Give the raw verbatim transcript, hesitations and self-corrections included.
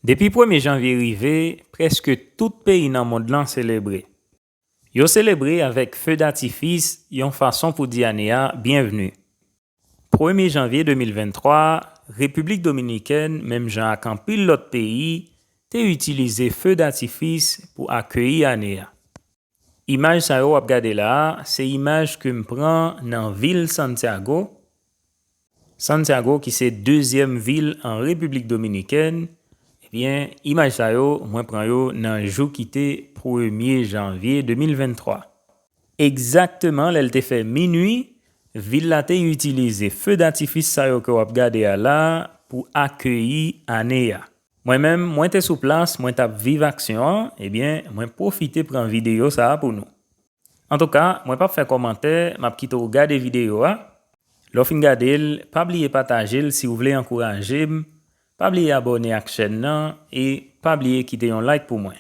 Depi premye janvye rive, prèske tout peyi nan mond lan selebre. Yo selebre avèk fe datifis, yon fason pou di ane a byenvni. Premye janvye de mil venntwa, Repiblik Dominikèn, menm jan ak anpil lòt peyi, te itilize fe datifis pou akeyi ane a. Imaj sa yo w ap gade la a, se imaj ke m pran nan vil Santiago. Santiago, ki se dezyèm vil an Repiblik Dominikèn, ebyen, imaj sa yo, mwen pran yo nan jou ki te premye janvye de mil venntwa. Egzakteman lè l te fè minui, vil la te itilize fe datifis sa yo ke w ap gade a la pou akeyi ane a. Mwen menm, mwen te sou plas, mwen t ap viv aksyon an, ebyen, mwen pwofite pran videyo sa a pou nou. Antouka, mwen p ap fè kòmantè, m ap kite w gade videyo a. Lè w fin gade l, pa bliye pataje l si w vle ankouraje m, pa bliye abòne ak chèn nan, e pa bliye kite yon like pou mwen.